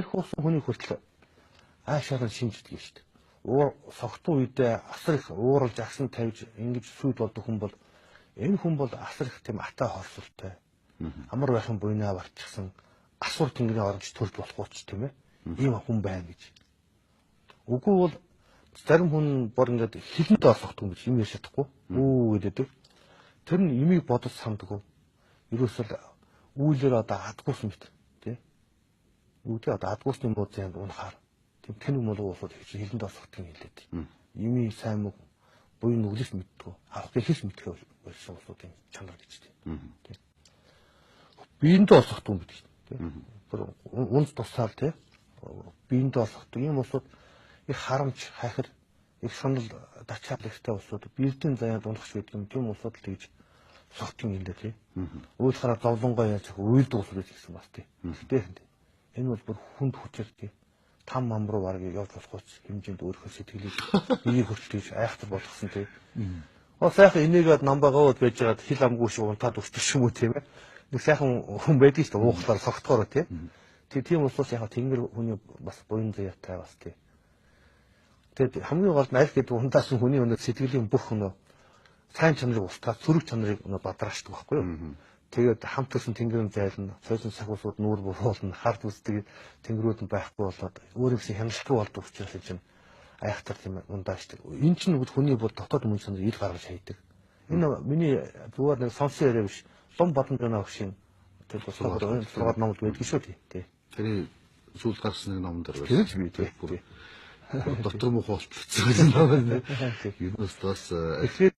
Архиусан хүний хүртэл аашаар нь шинждэг юм шүү дээ. Уур согтуу үедээ асар их ууралж агсан тавьж ингэж сүйд болдог хүн бол энэ хүн бол асар их тийм атай хорсолтой. Амар байхын буйнаа барчсан асуур тэнгэрийн оронч төрж болохгүй ч тийм ээ. Ийм хүн байна гэж. Үгүй бол зарим хүн бор ингээд хилэнд орсохдгүй гэж юм ярьж чадахгүй. Үү гэдэг. Тэр нь имийг бодож сандгүй. Ерөөсөл үйлээр одоо адгуусан мэт тий. Үүдээ одоо адгуусны муу зэнд унахаар тийм тэнэг мулуу улсууд хилэнд орсохдгийг хэлээд. Имийн сайн муу буян нүглэж мэддэггүй. Авах гэхээс мэдхээ болсон улсуудын чанар гэж тий. Биендээ орсохдгүй юм гэдэг тий. Бүр унц тусаал тий. Биендээ орсохдгүй ийм улсууд их харамч хайхар их санал дачаал ихтэй улсууд бэлдэн заяад унах байдаг юм. Тийм улсууд л тэгж согтын юм дээ тий. Уйлахаараа зовлонгоо яаж уйлдаг улсууд гэсэн бас тий. Тэгтээ тий. Энэ бол бүр хүнд хүчээр тий. Там мам руу бараг явж болохгүй ч хэмжээнд өөрийнхөө сэтгэлийг биеийг хүртэл тийж айхтар болгосон тий. Оо сайхан энийгээд намбагаа байж байгаад хил амгүй шиг унтаад өсчих юм уу тийм ээ. Нэг сайхан хүн байдаг шүү дээ уухлаар согтохоор тий. Тэг тийм улсаас яг тэнгэр хүний бас буян заяатай бас тий. Тэгээд хамгийн гол нь аль гэдэг ундаасан хүний өнөө сэтгэлийн бүх өнөө сайн чанарыг устгаад сөрөг чанарыг өнөө бадраашдаг байхгүй юу? Тэгээд хамт төрсөн тэнгэрийн зайлна, соёлын сахиусууд нүүр буруулна, хард үздэг тэнгэрүүд нь байхгүй болоод өөрөөсөө хяналтгүй болдог учраас энэ чинь айхтар тийм ундаашдаг. Энэ чинь хүний бол дотоод мөн чанар ил гаргаж хайдаг. Энэ миний зүгээр нэг сонсон яриа биш. Лум Бадамжана өгшин тэр бусдад сургаад номд байдаг шүү дээ. Таны сүүлд гарсан нэг номон дээр байсан. Тэр ч би тий. Дотор муухай болчихсон юм байна. Юунаас бас Тэгэхээр